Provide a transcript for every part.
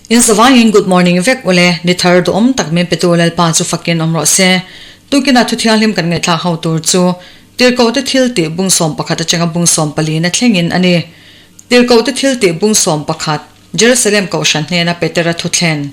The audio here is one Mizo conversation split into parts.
In zavaiin good morning vek ule, ni thar duhawm tak min petu Lalpa chu fakin awm rawh se. Tukinah thu thianghlim kan ngaihthlak ho tur chu Tirhkohte thil tih bung 11 atanga bung 14 na thlengin a ni. Tirhkohte thil tih bung 11, Jerusalem kohhran hnena Petera thu thlen.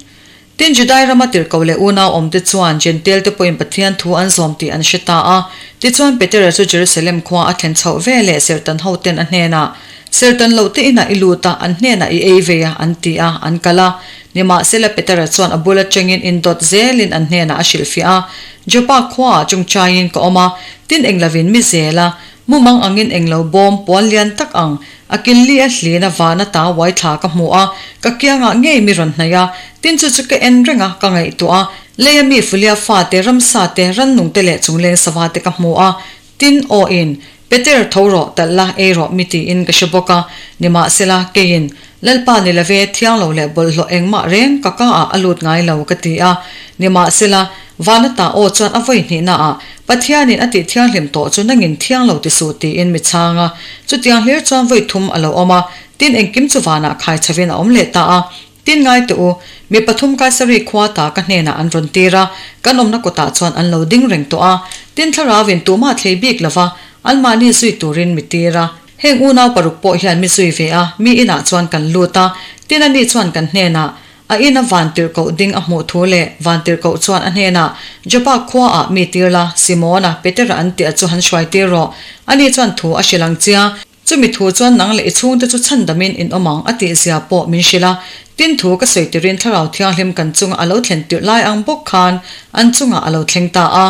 Tin, Judai rama tirhkoh leh unau awmte chuan Jentail te pawhin Pathian thu an zawm tih an hre ta a. Tichuan, Petera chu Jerusalem khua a thlen chhoh ve leh serhtan hoten a hnenah, Serhtan loh te inah i lut a, an hnenah i ei vei a, an ti a, an kal a. Nimahsela, Petera chuan a bul atangin indawt zelin an hnenah a hrilhfiah a, Joppa khuaah chungchaiin ka awm a, tin englovin mi zel a, Mumang angin englo bawm puan lian tak ang, a killi a hlin a van ata uai thla ka hmu a, ka kiangah ngei mi rawn hnaih a, tin chu chu ka en reng a, ka ngaihtuah a, leia mi Fulia fate, ramsa te, rannung te leh chungleng sava te ka hmu a, tin aw in, Peter tho rawh, talh la, ei rawh mi tiin ka hre bawk a, nimahsela, keiin, Lalpa ni love, thiang lo leh bawlhhlawh engmah reng ka ka ah a lut ngai lo ka ti a, nimahsela, van ata aw chuan a vawi hnihna ah, Pathianin a tih thianghlim tawh chu nangin thiang lo ti suh tiin mi chhang a, chutiang hlir chuan vawi thum a lo awm a, tin engkim chu vanah khai chhovin a awm leh ta a. Tin ngai teh u, mi pathum Kaisari khua ta ka hnenah an rawn tir a, kan awmna kawtah chuan an lo ding reng tawh a, tin thlarauin tumah thlei bik lova anmahni zui turin mi tir a. Heng unau paruk pawh hian mi zui ve a, mi inah chuan kan lut a, tin ani chuan kan hnenah, A ina vantirhkoh ding a hmuh thu leh vantirhkoh chuan a hnenah, Joppa khuaah mi tir la, Simona, Petera an tih a chu han hruai tir rawh. Ani chuan thu a hrilh ang chia. Chumi thu chuan nang leh i chhungte chu chhandamin in awm ang a tih zia pawh min hrilh a. Tin thu ka sawi tirin Thlarau Thianghlim kan chunga a lo thlen tirh lai ang bawk khan an chungah a lo thleng ta a.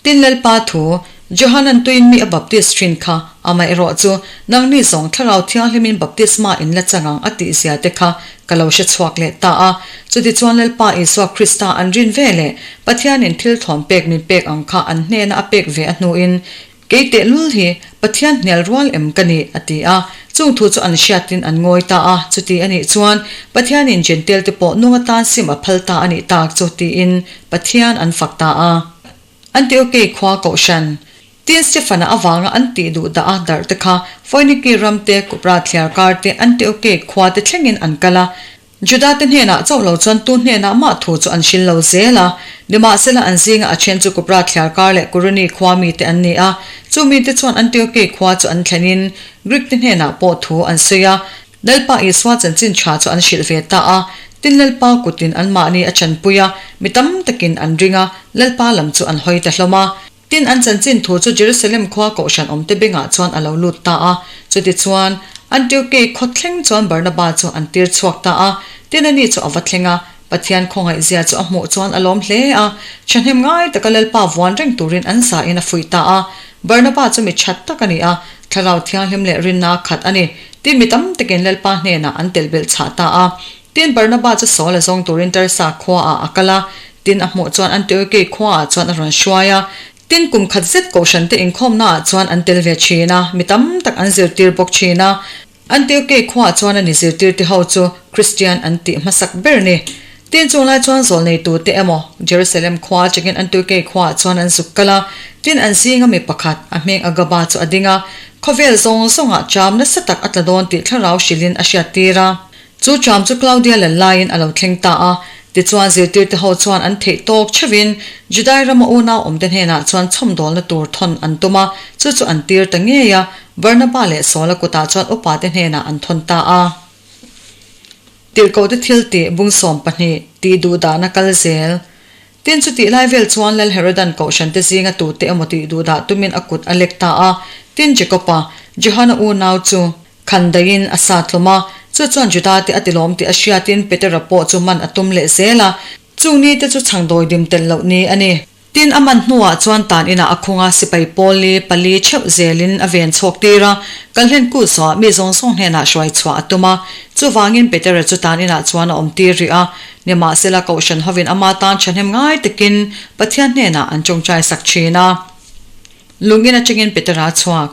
Tin Lalpa thu, Johanan tuin mi a baptist thin kha, amaherawh chu, nangni zawng Thlarau Thianghlimin baptisma in la chang ang a tih zia te kha ka lo hre chhuak leh ta a. Chutichuan Lalpa Isua Krista an rin ve leh Pathianin thil thawn pek min pek ang kha an hnena a pek ve a hnuin, Kei tehlul hi Pathian hnial rual em ka ni? a ti a. Chung thu chu an hriatin an ngawi ta a. Chuti a nih chuan Pathianin Jentail te pawh nung atan sim a phal ta a nih tak chu tiin Pathian an fak ta a. Antiokei khua kohhran, tin Stefana avanga an tih duh dah a darh te kha Foiniki ram te, Kupra thliar kar te, Antiokei khua te thlengin an kal a. Juda te hnenah chauh lo chuan tu hnenah mah thu chu an hrilh lo zel a. Nimahsela an zinga a then chu Kupra thliar kar leh Kuruni khua mite an ni a. Chu mite chuan Antiokei khua chu an thlenin Grik te hnenah pawh thu an sawi a. Lalpa Isua chanchin tha chu an hrilh ve ta a, tin Lalpa kutin anmahni a chanpui a, mi tam takin an ring a, Lalpa lam chu an hawi ta hlawm a. Tin an chanchin thu chu Jerusalem khua kohhran awmte bengah chuan a lo lut ta a, chutichuan, Antiokei khaw thleng chuan Barnaba chu an tir chhuak ta a, tin ani chu a va thleng a, Pathian khawngaihzia chu a hmuh chuan a lawm hle a, thahnem ngai taka Lalpa vuan reng turin an zahin a fuih ta a. Barnaba chu mi that tak a ni a, Thlarau Thianghlim leh rinna khat a ni. Tin mi tam takin Lalpa hnenah an telh belh chhah ta a. Tin Barnaba chu Saul a zawng turin Tarsa khuaah a kal a, tin a hmuh chuan Antiochei khuaah chuan a rawn hruai a. Tin kum khat zet kohhrante inkhawmnaah chuan an tel ve thin a, mi tam tak an zirtir bawk thin a. Antiochei khuaah chuan a ni zirtirte ho chu Kristian an tih hmasak ber ni. Tin chung lai chuan zawlneitute emaw Jerusalem khua atangin Antiochei khuaah chuan an zuk kal a, tin an zinga mi pakhat, a hming Agaba chu a ding a, khawvel zawng zawngah cham nasa tak a tla dawn tih thlarau hrilhin a hriattir a. Chu cham chu Claudia lal laiin a lo thleng ta a, tichuan zirtirte ho chuan an theih tawk theuhin Judai rama unau awmte hnenah chuan chhawmdawlna tur thawn an tum a, chu chu an tir ta ngei a, Barnaba leh Saula kutah chuan upate hnenah an thawn ta a. Tirhkohte thil tih bung 12 tih duh dahna kal zel. Tin chu tih lai vel chuan Lal Herodan kohhrante zinga tute emaw tih duh dah tumin a kut a lek ta a. Tin Jakoba, Johana unau chu khandaiin a sa tlawm a, chu chuan Judate a tilawm tih a hriatin Petera pawh chu man a tum leh zel a. Chung nite chu chhangdawi dim tel loh ni a ni. Tin, a man hnuah chuan tan inah a khung a, sipai pawli, pali theuh zelin a ven chhawk tir a, Kalhlen kut zawhah mi zawng zawng hnenah hruai chhuah a tum a. Chuvangin Petera chu tan inah chuan a awm tir rih a. Nimahsela, Kohhran hovin ama tan thahnem ngai takin Pathian hnenah an tawngtai sak thin a. Lungin atangin Petera a chhuak.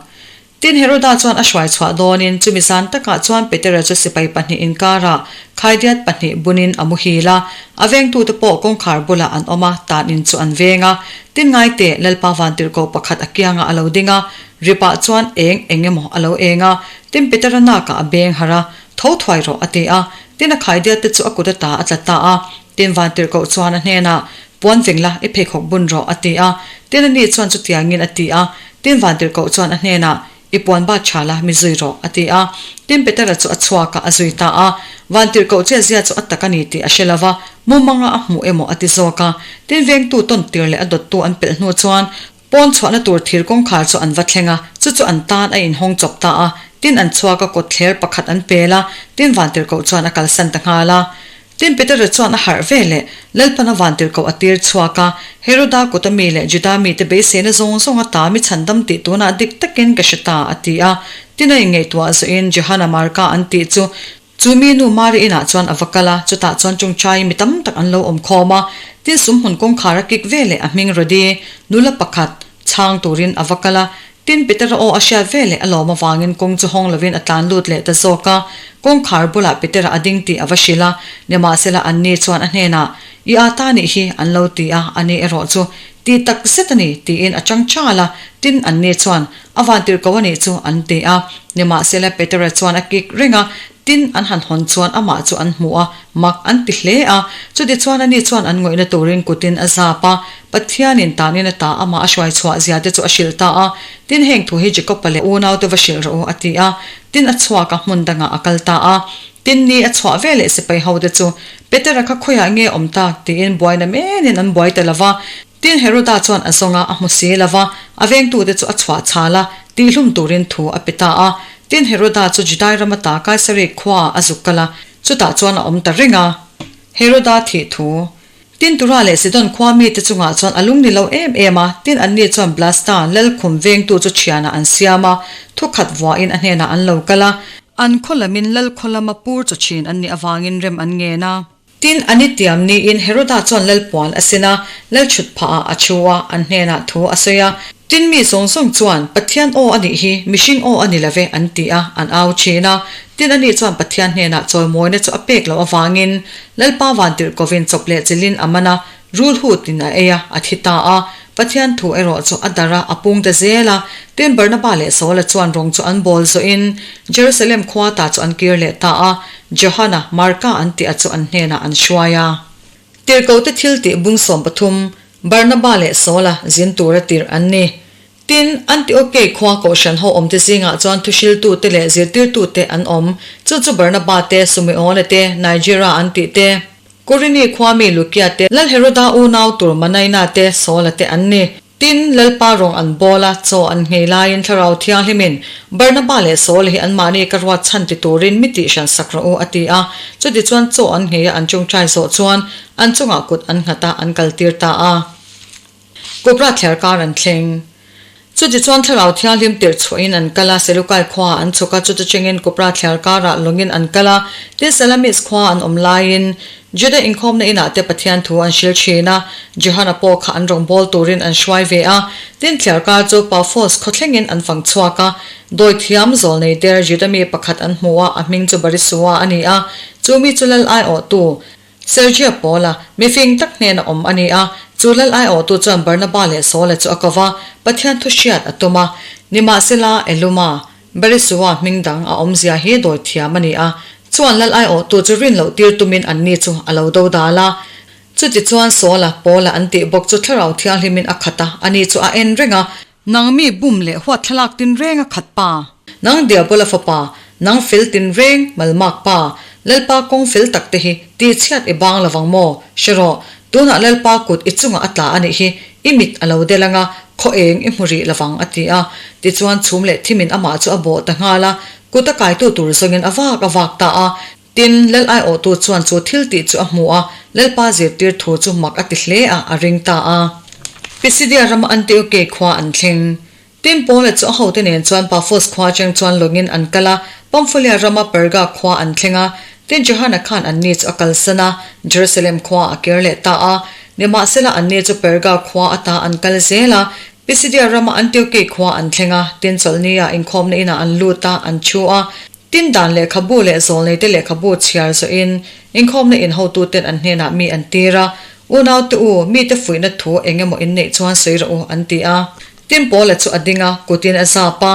Tin, Heroda chuan a hruai chhuah dawnin chumi zan takah chuan Petera chu sipai pahnih inkarah khaidiat pahnih bunin a muhil a, a vengtute pawh kawngkhar bulah an awm a, tan in chu an veng a. Tin, ngaite, Lalpa vantirhkoh pakhat a kiangah a lo ding a, ripah chuan eng eng emaw a lo eng a. Tin, Petera nakah a beng harh a, Tho thuai rawh, a ti a. Tin, a khaidiat te chu a kut ata a tla ta a. Tin, Vantirhkoh chuan a hnenah, Puan veng la, i pheikhawk bun rawh, a ti a. Tin, ani chuan chutiangin a ti a. Tin, Vantirhkoh chuan a hnenah, I puan bat tha la, mi zui rawh, a ti a. Tin, Petera chu a chhuak a, a zui ta a. Vantirhkoh chiazia chu a tak a ni tih a hre lo va, mumanga a hmuh emaw a ti zawk a. Tin, vengtu tawn tir leh a dawttu an pelh hnu chuan, Pawn chhuahna tur thir kawngkhar chu an va thleng a, chu chu an tan a inhawng chawp ta a. Tin, an chhuak a, kawtthler pakhat an pel a, tin Vantirhkoh chuan a kalsan ta nghal a. Tin, Petera chuan a harh ve leh, Lalpana Vantirhkoh a tir chhuak a, Heroda kuta mi leh Juda mite beiseina zawng zawng ata mi chhandam tih tunah dik takin ka hre ta, a ti a. Tin, a inngaihtuah zawhin Johana Marka an tih chu Chu mi nu Mari inah chuan a va kal a, chutah chuan Chungchai mi tam tak an lo awm khawm a. Tin, sumhmun kawngkhar a kik ve leh a hming Rodi, nula pakhat, chhang turin a va kal a. Tin, Petera aw a hriat ve leh a lawm avangin kawng chu hawng lovin a tlan lut leh ta zawk a. Kawngkhar bulah Petera a ding tih a va hrilh a, nimahsela anni chuan a hnenah, I â ta nih hi, an lo ti a, ani erawh chu, Ti tak zet a ni, tiin a chang chal a. Tin, anni chuan, A vantirhko a nih chu, an ti a. Nimahsela Petera chuan a kik reng a, tin, an han hawn chuan amah chu an hmu a, mak an ti hle a. Chutichuan ani chuan an ngawihna turin kutin a zap a, Pathianin tanin ata amah a hruai chhuah zia te chu a hrilh ta a. Tin, heng thu hi Jakob-a leh unaute va hrilh rawh u, a ti a. Tin, a chhuak a, hmun dangah a kal ta a. Tin, ni a chhuah veleh sipai hote chu, Petera kha khawiah nge awm tak? tiin buaina menin an buai ta lo va. Tin, Heroda chuan a zawng a, a hmu si lo va, a vengtute chu a chhuah chhal a, tihlum turin thu a pe ta a. Tin, Heroda chu Judai ram ata Kaisari khuaah a zuk kal a, chutah chuan a awm ta reng a. Heroda thih thu. Tin, Tura leh Sidon khua mite chungah chuan a lung ni lo em em a, tin anni chuan Blasta, lalkhum vengtu chu thianah an siam a, thu khat vuahin a hnenah an lo kal a. An khaw lamin lal khaw lama pur chaw thin an nih avangin rem an ngen a. Tin, a ni tiam niin Heroda chuan lal puan a sin a, lal chhut phahah a chhu a, an hnenah thu a sawi a. Tin, mi zawng zawng chuan, Pathian aw a nih hi, mihring aw a ni lo ve, an ti a, an au thin a. Tin, ani chuan Pathian hnenah chawimawina chu a pek loh avangin Lalpa vantirhkovin chawp leh chilhin a man a, rul hutin a ei a, a thi ta a. Pathian thu erawh chu a darh a, a pung ta zel a. Tin, Barnaba leh Saula chuan rawng chu an bawl zawhin Jerusalem khua ta chu an kir leh ta a. Johana, Marka an tih a chu an hnenah an hruai a. Tirhkohte thil tih bung 13, Barnaba leh Saula zin tura tirh an ni. Tin, Antiokei khua kohhran ho awmte zingah chuan thuhriltute leh zirtirtute an awm. Chu chu Barnaba te, Sumeona te, Nigera an tih te, Kurini khua mi Lukia te, Lal Heroda unau tur Manaina te, Saula te an ni. Tin, Lalpa rawng an bawl a, chaw an nghei laiin Thlarau Thianghlimin, Barnaba leh Saula hi anmahni ka ruat chhan ti turin mi tih hran sak rawh u, a ti a. Chutichuan chaw an nghei a an tawngtai zawh chuan an chungah kut an nghat a, an kaltir ta a. Kupra thliar kar an thleng. Chutichuan Thlarau Thianghlim tirh chhuahin an kal a, Selukai khuaah an chhuk a, chuta chengin Kupra thliar karah lawngin an kal a, tin Salamis khua an awm laiin Juda inkhawmna inah te Pathian thu an hril thin a, Johana pawh kha an rawngbâwl turin an hruai ve a, tin thliar kar chu Paphos khaw thlengin an fang chhuak a, dawithiam zawl nei der Juda mi pakhat an hmu a, a hming chu Barisua a ni a, chu mi chu lal aiawhtu Sergia Paula, mifing tak hnena awm a ni a, chu lal aiawhtu chuan Barnaba leh Saula chu a ko va, Pathian thu hriat a tum a. Nimahsela, Eluma, Barisua hming dang a awmzia hi dawi thiam a ni a, chuan lal aiawhtu chu rin loh tir tumin anni chu a lo do dal a. Chutichuan Saula, Paula an tih bawk chu Thlarau Thianghlimin a khat a, ani chu a en reng a. Nang mi bum leh huat thlalak tinreng a khat pa. Nang Diabola fapa, nang fel tinreng malmak pa, Lalpa kawng fel tak te hi tihchhiat i bang lovang maw? Hre rawh, tunah Lalpa kut i chungah a tla a nih hi, i mit a lo del anga, khaw eng i hmu rih lovang a ti a. Tichuan chhum leh thimin amah chu a bawh ta nghal a, kut a kaitu tur zawngin a vak a vak ta a. Tin, Lal aiawhtu chuan chu thil tih chu a hmu a, Lalpa zirtir thu chu mak a ti hle a, a ring ta a. Pisidia rama Antiokei khua an thleng. Tin, Paula chu a hote nen chuan Paphos khua atang chuan lawngin an kal a, Pamphylia rama Perga khua an thleng a. Tin, Johana khan anni chu a kalsan a, Jerusalem khua a kir leh ta a. Nimahsela anni chu Perga khua ata an kal zel a, Pisidia rama Antiokei khua an thleng a. Tin, chawlhnia inkhawmna inah an lut a, an thu a. Tin dan lehkhabu leh zawlneite lehkhabu chhiar zawhin inkhawmna in hotuten an hnenah mi an tir a, Unaute u, mite fuihna thu eng emaw in neih chuan sawi rawh u, an ti a. Tin Paula chu a ding a, kutin a zap a,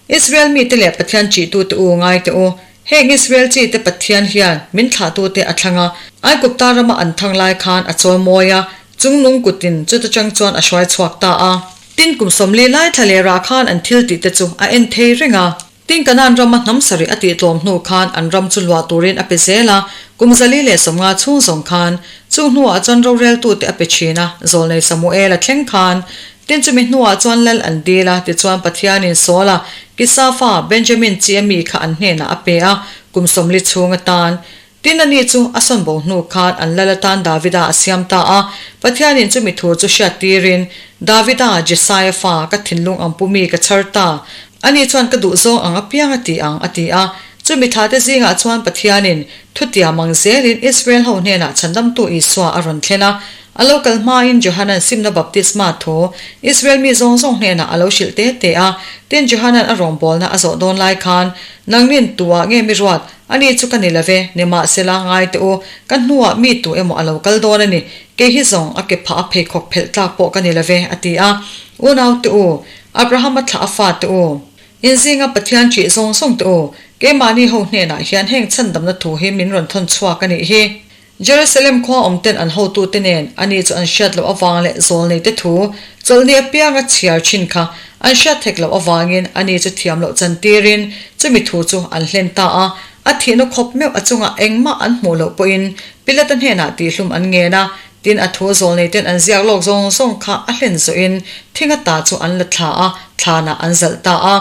Israel mite leh Pathian chihtute u, ngaite u. Heng Israel chite Pathian hian min thlahtute a thlang a, Aigupta rama an thang lai khan a chawimawi a, chungnung kutin chuta chang chuan a hruai chhuak ta a. Tin kum 40 lai thla leh rah khan an thil tihte chu a en thei reng a. Tin Kanaan rama hnam sarih a tihtlawm hnu khan an ram chu luah turin a pe zel a, kum 450 chhung zawng khan. Chung hnuah chuan roreltute a pe thin a, Zawlnei Samuel-a thleng khan. Tin chumi hnuah chuan lal an dil a, tichuan Pathianin Saul-a, Kisa fa, Benjamin chi a mi kha an hnenah a pe a, kum 40 chhung atan. Tin ani chu a sawn bo hnu khan an lal atan Davida a siam ta a, Pathianin chumi thu chu hriat tirin, Davida, Jesaia fa, ka thinlung ang pu mi ka chhar ta. Ani chuan ka duh zawng ang apiang a ti ang, a ti a. Chumi thlate zingah chuan Pathianin thutiam ang zelin Israel ho hnenah chhandamtu Isua a rawn thlen a. A lo kal hmain Johanan simna baptisma thu Israel mi zawng zawng hnenah a lo hrilh te te a. Tin Johanan a rawngbawlna a zawh dawn lai khan, Nangnin tuah nge mi ruat? Ani chu ka ni love, nimahsela, ngai teh u, ka hnuah mi tu emaw a lo kal dawn a ni, kei hi zawng a ke phah a pheikhawk phelh tlak pawh ka ni love, a ti a. Unau te u, Abrahama thlah a fa te u, in zinga Pathian ṭih zawng zawng te u, keimahni ho hnenah hian heng chhandamna thu hi min rawn thawn chhuak a nih hi. Jerusalem khua awm ten an hotute nen ani chu an hriat loh avang leh zawlneite thu chawlhni apianga chhiar thin kha an hriat thek loh avangin ani chu thiam loh chantirin chumi thu chu an hlen ta a. A thihna khawp meuh a chungah engmah an hmuh loh pawhin Pilata hnenah tihhlum an ngen a, tin a thu zawlneiten an ziak lawk zawng zawng kha a hlen zawhin thinga ta chu an la thla a, thlanah an zalh ta a.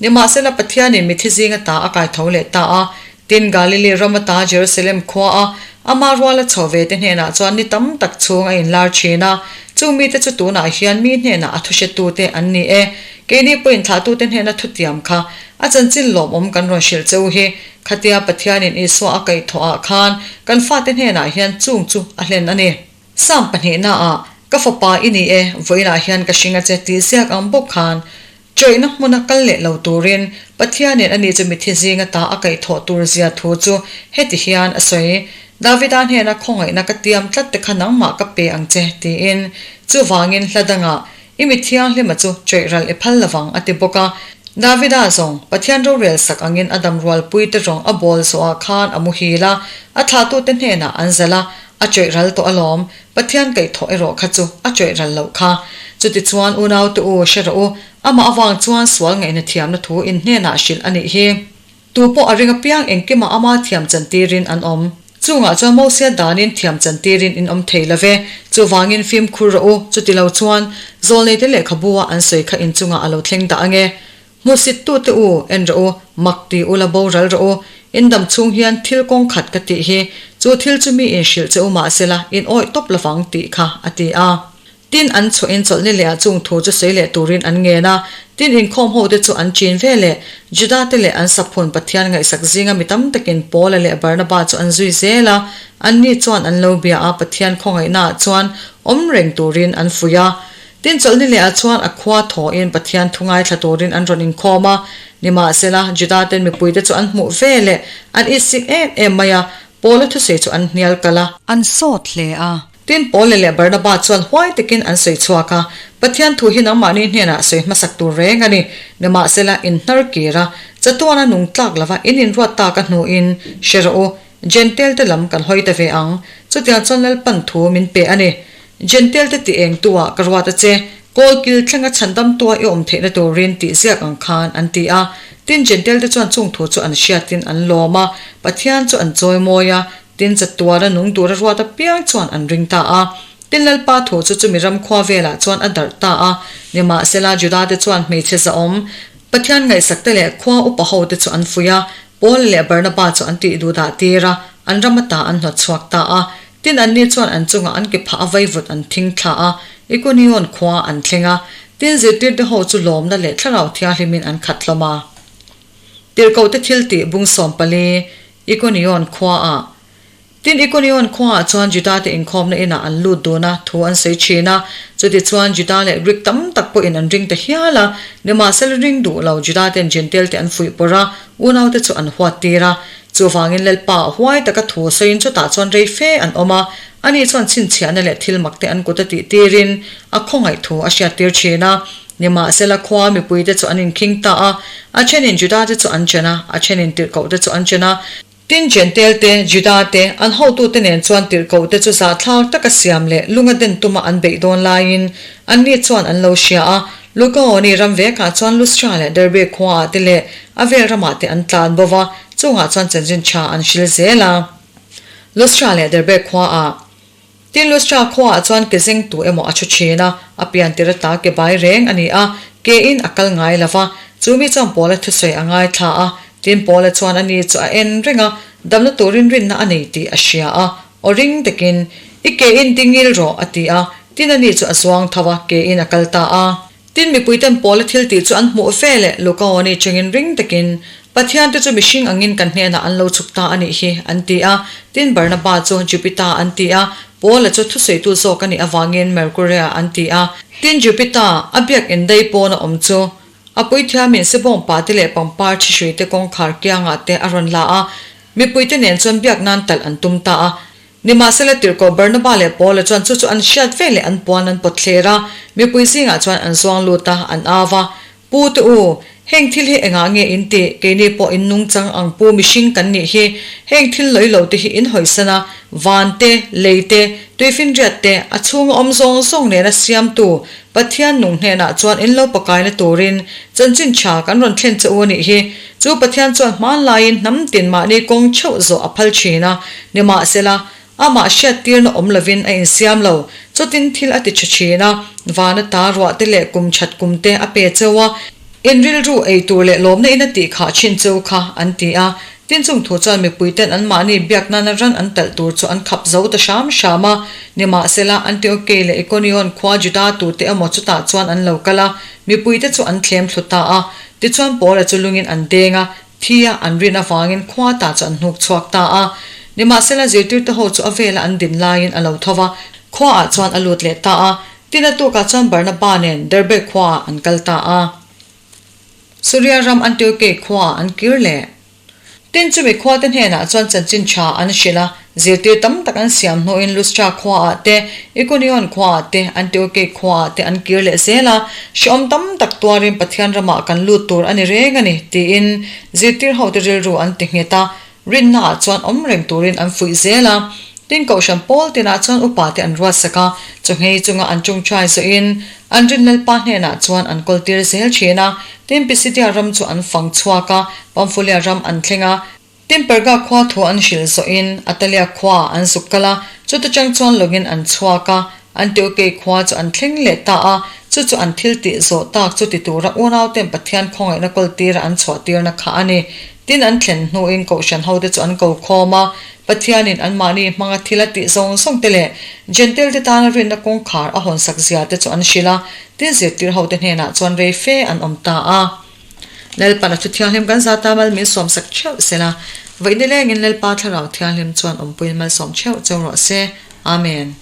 Nimahsela Pathianin mithi zinga ta a kai tho leh ta a, Tin, Galili ram ata Jerusalem khua a ama ruala chho ve te hnenah chuan ni tam tak chhung a inlar thin a. Chung mite chu tunah hian mi hnenah a thuhretute an ni e. Keini pawhin thlahtute hnena thutiam kha a chanchin lawmawm kan rawn hrilh che u hi. Khatia Pathianin Isua a kaihthawhah khan kan fate hnenah hian chung chu a hlen a ni. Psalm pahnihnaah, Ka fapa i ni e, vawiinah hian ka hring a che tih ziak ang bawk khan Chawihna hmuna kal leh lo turin Pathianin ani chu mithi zinga ta a kaihthawh tur zia thu chu heti hian a sawi, Davida hnena khawngaihna ka tiam tlat te kha nangmah ka pe ang che, tiin. Chuvangin hla dangah, I mi thianghlima chu chawih ral i phal lovang, a ti bawk a. Davida zawng, Pathian rorel sak angin a dam rualpuite rawng a bawl zawhah khan a muhil a, a thlahtute hnenah an zalh a, a chawih ral tawh alawm. Pathian kaihthawh erawh kha chu a chawih ral loh kha. Chutichuan unaute u, hre rawh u, amah avang chuan sual ngaihna thiamna thu in hnenah hrilh a nih hi. Tu pawh a ring apiang engkimah ama thiam chantirin an awm. Chungah chuan Mosia danin thiam chantirin in awm thei lo ve. Chuvangin fimkhur rawh u, chutilo chuan zawlneite lehkhabu-a an sawi kha inchungah a lo thleng dah ange. Hmuhsittute u, en rawh u, mak ti ula boral rawh u, in dam chhung hian thil kawng khat ka tih hi, chu thil chu mi in hrilh che u mahsela in awih tawp lovang tih kha, a ti a. Tin, an chhuahin chawlhni lehah chung thu chu sawi leh turin an ngen a, tin inkhawm hote chu an chin ve leh, Judate leh an saphun Pathian ngaihsak zinga mi tam takin Paula leh Barnaba chu an zui zel a, anni chuan an lo bia a, Pathian khawngaihnaah chuan awm reng turin an fuih a. Tin, chawlhni lehah chuan a khua thawhin Pathian thu ngaithla turin an rawn inkhawm a. Nimahsela, Judaten mipuite chu an hmuh ve leh an isik em em mai a, Paula thusawi chu an hnial kalh a. An sawt hle a. Tin, Paula leh Barnaba chuan huai takin an sawi chhuak a, Pathian thu hi nangmahni hnenah sawi hmasak tur reng a ni. Nimahsela, in hnar kir a, chatuana nung tlak lova in inruat tak a hnuin hre rawh u, Jentail te lam kan hawi ta ve ang. Chutiang chuan Lalpan thu min pe a ni. Jentail te ti eng tu ah ka ruat a che, kawl kil thlenga chhandam tua i awm theihna turin tih ziak ang khan an ti a. Tin, Jentail te chuan chung thu chu an hriatin an lawm a, Pathian chu an chawi mawi a, tin chatuana nung tura ruat apiang chuan an ring ta a. Tin, Lalpa thu chu chumi ram khua velah chuan a darh ta a. Nimahsela, Juda te chuan hmeichhe zahawm, Pathian ngaihsak te leh khua upa ho te chu an fuih a, Paul leh Barnaba chu an tih duh dah tir a, an ram ata an hnawt chhuak ta a. Tin, anni chuan an chungah an ke phah a vaivut an thing thla a, Ikonion khua an thleng a. Tin, zirtirte ho chu lawmna leh thlarau thianghlimin an khat hlawm a. Tirhkohte thiltih bung 14, Ikonion khuaah. Tin, Ikonion khuaah chuan Judate inkhawmna inah an lut dun a, thu an sawi thin a. Chutichuan, Juda leh Grik tam tak pawhin an ring ta hial a. Nimahsela ring duh lo, Judaten Jentail-te an fuih pawrh a, unaute chu an huat tir a. Chuvangin Lalpa huai taka thu sawiin chutah chuan rei fe an awm a. Ani chuan chhinchhiahna leh thil makte an kut a tih tirin a khawngaih thu a hriattir thin a. Nimahsela khua mipuite chu an inkhing ta a, a thenin Judate chu an chen a, a thenin tirhkohte chu an chen a. Tin, Jentail-te, Juda-te, an hotute nen chuan tirhkohte chu zahthlak taka siam leh lunga den tuma an beih dawn laiin anni chuan an lo hria a. Lukaoni ram vekah chuan Lustra leh Derbe khuaah te leh a vel ramah te an tlan bo va, chungah chuan chanchin tha an hril zel a. Lustra leh Derbe khuaah. Tin, Lustra khuaah chuan ke zeng tu emaw a thu thin a, a pian tir ata ke bai reng a ni a, ke in a kal ngai lo va. Chu mi chuan Paula thusawi a ngaithla a, tin Paula chuan a ni chu a en reng a, damna turin rinna a nei tih a hria a, aw ring takin, I ke in dingil rawh, a ti a, tin a ni chu a zuang tho a, ke in a kal ta a. Tin, mipuiten Paula thil tih chu an hmuh ve leh Lukaoni chengin ring takin, Pathian te chu mihring angin kan hnenah an lo chhuk ta a nih hi, an ti a. Tin, Barnaba chu Jupita an ti a, Paula chu thusawitu zawk a nih avangin Merkuria an ti a. Tin, Jupita, a biak indai pawn a awm chu, a puithiamin sebawngpa te leh pangpar thihrui te kawngkhar kiangah te a rawn la a, mipuite nen chuan biak nan talh an tum ta a. Nimahsela tirhkoh Barnaba leh Paula chuan chu chu an hriat ve leh an puan an pawt thler a, mipui zingah chuan an zuang lut a, an au a, Pu te u, heng thil hi engah nge in tih? Keini pawh in nungchang ang pu mihring kan nih hi, heng thil lawi lo te hi in hawisan a, van te, lei te, tuifinriat te, a chhunga awm zawng zawng nena siamtu Pathian nung hnenah chuan in lo pakaina turin chanchin tha kan rawn thlen che u a nih hi. Chu Pathian chuan hmanlaiin hnam tin mahni kawng theuh zawh a phal thin a, nimahsela, amah hriattirna awm lovin a insiam lo. Chutin thil a ti tha thin a, vana ta ruah te leh kum that kum te a pe cheu a, in rilru ei tur leh lawmna in a tih khah thin cheu kha, an ti a. Tin chung thu chuan mipuiten anmahni biak nana ran an talh tur chu an khap zo ta hram hram a. Nimahsela, Antiokei leh Ikonion khua Juda tute emaw chutah chuan an lo kal a, mipuite chu an thlem thlu ta a. Tichuan Paula chu lungin an deng a, thi a an rin avangin khua ta chu an hnuk chhuak ta a. Nimahsela, zirtirte ho chu a vela an din laiin a lo tho va, khuaah chuan a lut leh ta a. Tin a tukah chuan Barnaba nen Derbe khuaah an kal ta a. Suria ram Antiokei khuaah an kir leh. Tin chumi khuate hnenah chuan chanchin tha an hrilh a, zirtir tam tak an siam hnuin Lustra khuaah te, Ikonion khuaah te, Antiokei khuaah te an kir leh zel a, hrehawm tam tak tuarin Pathian ramah kan lut tur a ni reng a ni, tiin zirtir hote rilru an ti nghet a, rinnaah chuan awm reng turin an fuih zel a. Tin Kohhran pawl tinah chuan upate an ruatsak a, chawhngei chunga an tawngtai zawhin an rin Lalpa hnenah chuan an kawltir zel thin a. Tin Pisidia ram chu an fang chhuak a, Pamfulia ram an thleng a. Tin Perga khua thu an hrilh zawhin Atalia khua an zuk kal a, chuta chang chuan lawngin an chhuak a, Antiokei khua chu an thleng leh ta a, chu chu an thil tih zawh tak chu ti tura unauten Pathian khawngaihna kawltira an chhuahtirna kha a ni. Tin an thlen hnuin Kohhran hote chu an ko khawm a, Pathianin anmahni hmanga thil a tih zawng zawng te leh Jentail te tana rinna kawngkhar a hawnsak zia te chu an hrilh a, tin zirtir hote hnenah chuan rei fe an awm ta a. Lalpan a thu thianghlim kan zata mal min sawmsak theuh sela, vawiin nilengin Lalpa Thlarau Thianghlim chuan awmpuiin malsawm theuh cheu rawh se. Amen.